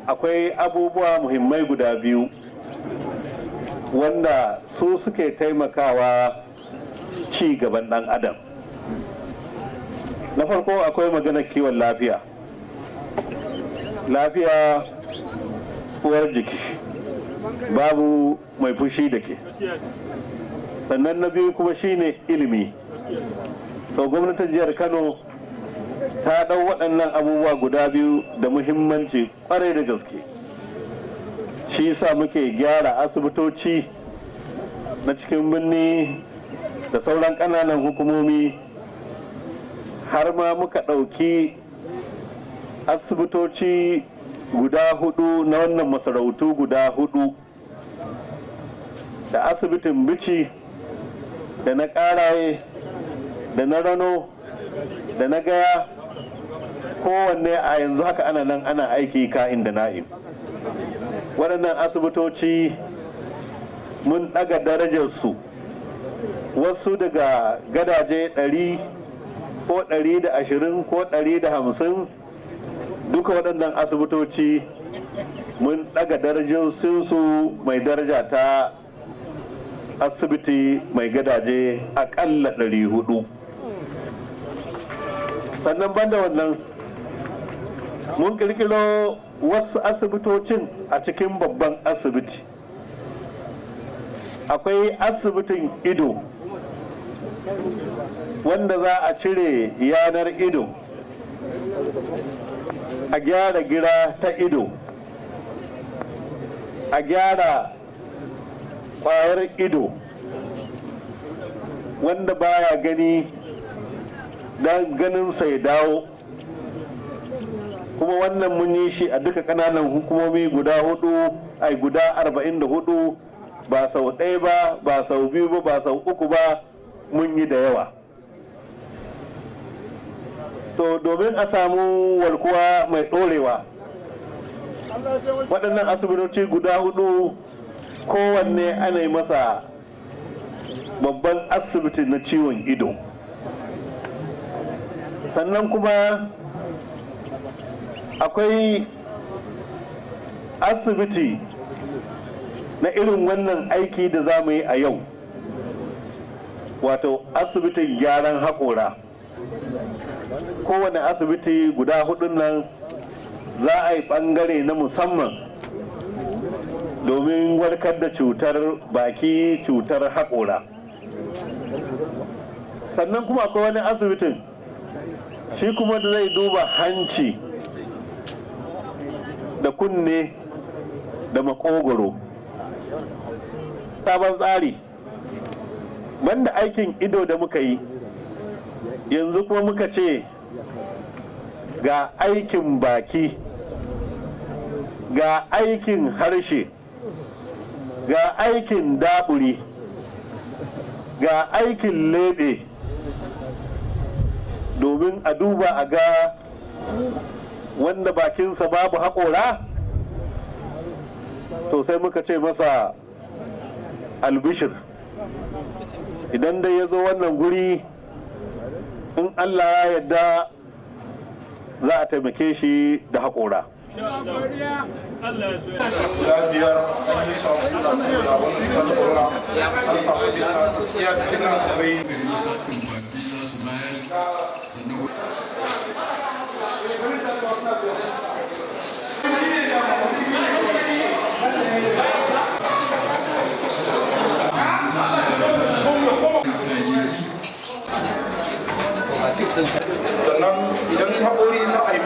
Akwai abubuwa muhimmai guda biyu wanda su suke taimakawa ci gaban ɗan adam. Na farko, akwai maganar kiwon lafiya. Lafiya uwar jiki, babu mai fushi da ke. Sannan na biyu kuma shine ilimi. To, gwamnatin jihar Kano ta ɗau waɗannan abubuwa guda biyu da muhimmanci ƙwarai da gaske. Shi yasa muke gyara asibitoci na cikin birni da sauran ƙananan hukumomi, har ma muka ɗauki asibitoci guda hudu na wannan masarautu guda hudu, da asibitin Bichi, da na Karaye, da na Rano, da na Gaya. Kowanne a yanzu haka ana nan ana aiki ka'in da na'im. Waɗannan asibitoci mun ɗaga darajarsu, wasu daga gadaje 100 ko 120 ko 150. Duka waɗannan asibitoci mun ɗaga darajojinsu mai daraja ta asibiti mai gadaje aƙalla 400. Sannan banda wannan, mun ƙirƙiro wasu asibitocin a cikin babban asibiti. Akwai asibitin ido wanda za a cire yanar ido, a gyara gira ta ido, a gyara kwayar ido, wanda baya gani don ganinsa ya dawo. Kuma wannan mun yi shi a duka ƙananan hukumomi guda hudu, ai guda 44. Ba sau ɗaya ba, ba sau biyu ba, ba sau uku ba, mun yi da yawa. To, domin a samu warkuwa mai ɗorewa, waɗannan asibitoci guda hudu kowanne ana yi masa babban asibiti na ciwon ido. Sannan kuma akwai asibiti na irin wannan aiki da za mu yi a yau, wato asibitin gyaran haƙora. Kowane asibiti guda hudun nan za a yi ɓangare na musamman domin warkar da cutar baki, cutar haƙora. Sannan kuma akwai wani asibitin shi kuma da zai duba hanci da kunne da makogoro. Sabon tsari, banda aikin ido da muka yi, yanzu kuma muka ce ga aikin baki, ga aikin harshe, ga aikin daɓuri, ga aikin leɓe, domin a duba a ga wanda bakinsa babu haƙora. To, sai muka ce masa albishir, idan dai ya zo wannan guri, in Allah ya yarda za a taimake shi da haƙora. Guda biyar an yi samu da wani corona, an samu iya cikin nan akwai lissafin baki za su bayar. Sannan kayayyaki. Sannan idan haƙori za a yi